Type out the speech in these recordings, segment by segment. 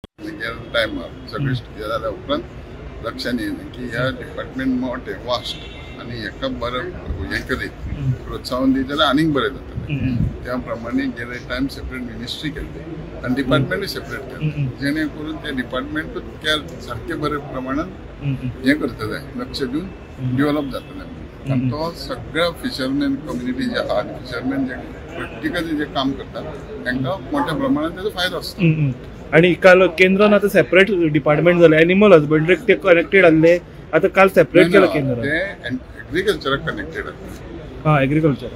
गेल्या टायमार सगळे हे जाल्या उपरांत लक्षात येयलें की ह्या डिपार्टमेंट मोठें वास्ट आनी हेका बरें हें करीत प्रोत्साहन दित जाल्यार आनीक बरें जातलें. त्या प्रमाणे गेले टायम सेपरेट मिनिस्ट्री केल्ली आनी डिपार्टमेंटूय सेपरेट केलें, जेणे करून ते डिपार्टमेंटूच त्या सारकें बऱ्या प्रमाणान हें करतले, लक्ष दिवन डेव्हलप जातलें. आनी तो सगळ्या फिशरमॅन कम्युनिटी जे आहा आनी फिशरमॅन जे प्रॅक्टिकली जे काम करतात तांकां मोठ्या प्रमाणात तेजो फायदो आसता. आणि काल केंद्रान आता सेपरेट डिपार्टमेंट झाले, एनिमल हजबंड्रीक ते कनेक्टेड आसले, आता काल सेपरेट केलं केंद्रान. ते एग्रीकल्चराक कनेक्टेड आसले. हा, एग्रीकल्चर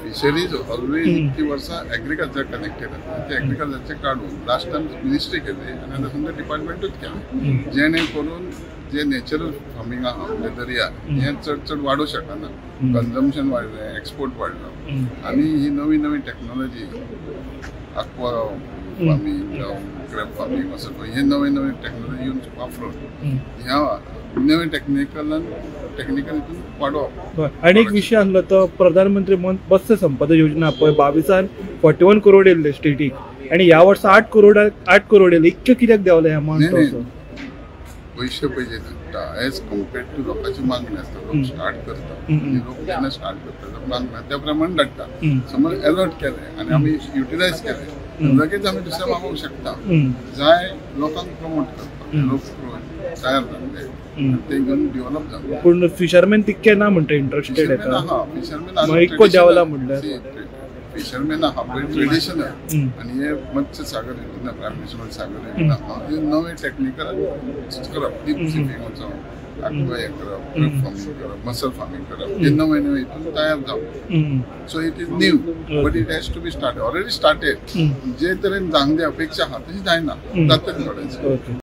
फिशरीज ऑलवेज इतकी वर्सां एग्रीकल्चर कनेक्टेड आसले. ते एग्रीकल्चरचे काडून लास्ट टायम मिनिस्ट्री केली आनी आतां समजा डिपार्टमेंटूच केलें, जेणे करून जे नॅचरल फार्मींग आहा म्हणजे दर्या हें चड चड वाडूंक शकना, कन्जम्पशन वाडलें, एक्सपोर्ट वाडलो आनी ही नवी नवी टॅक्नोलॉजी अक्वा फार्मींग जावं क्रॅब फार्मींग असो हे नवे नवे टॅक्नोलॉजी येवन वापरून ह्या नवे टॅक्निकलान टॅक्निकल हितून वाडोवप. आणि एक विषय आसलो तो प्रधानमंत्री मत्स्य संपदा योजना पळय 22 41 करोड येयल्ले स्टेटीक आनी ह्या वर्सा 8 करोड 8 करोड येयले, इतके कित्याक देंवले अमावंट? पयशे पयशे धाडटा एज कम्पेर्ड टू लोकांची मागणी आसता, लोक स्टार्ट करता, लोक जेन्ना स्टार्ट करता मागणी त्या प्रमाणे धाडटा. समज एलर्ट केलें आनी आमी युटिलायज केलें लगेच आमी दुसरें मागोवंक शकता. जाय लोकांक प्रमोट करपाक, लोक तयार जाले ते घेवन डेव्हलप जाले. पूण फिशरमॅन तितके ना म्हणटा इंट्रस्टेड येता, फिशरमॅन इतको देंवला म्हणल्यार फिशरमॅन आहा पळय ट्रेडिशनल आनी हे मत्स्य सागर योजना, प्रायम मिनिस्टर सागर योजना हे नवे टॅक्निकल करप, डीप सिपिंग वचोन आक्वा हें करप, क्रॅब फार्मींग करप, मसल फार्मींग करप, हे नवे नवे हितून तयार जावप. So it is new but it has to be start, already started. जे तरेन जावंक जाय अपेक्षा आहा तशी जायना, जातलें थोडें.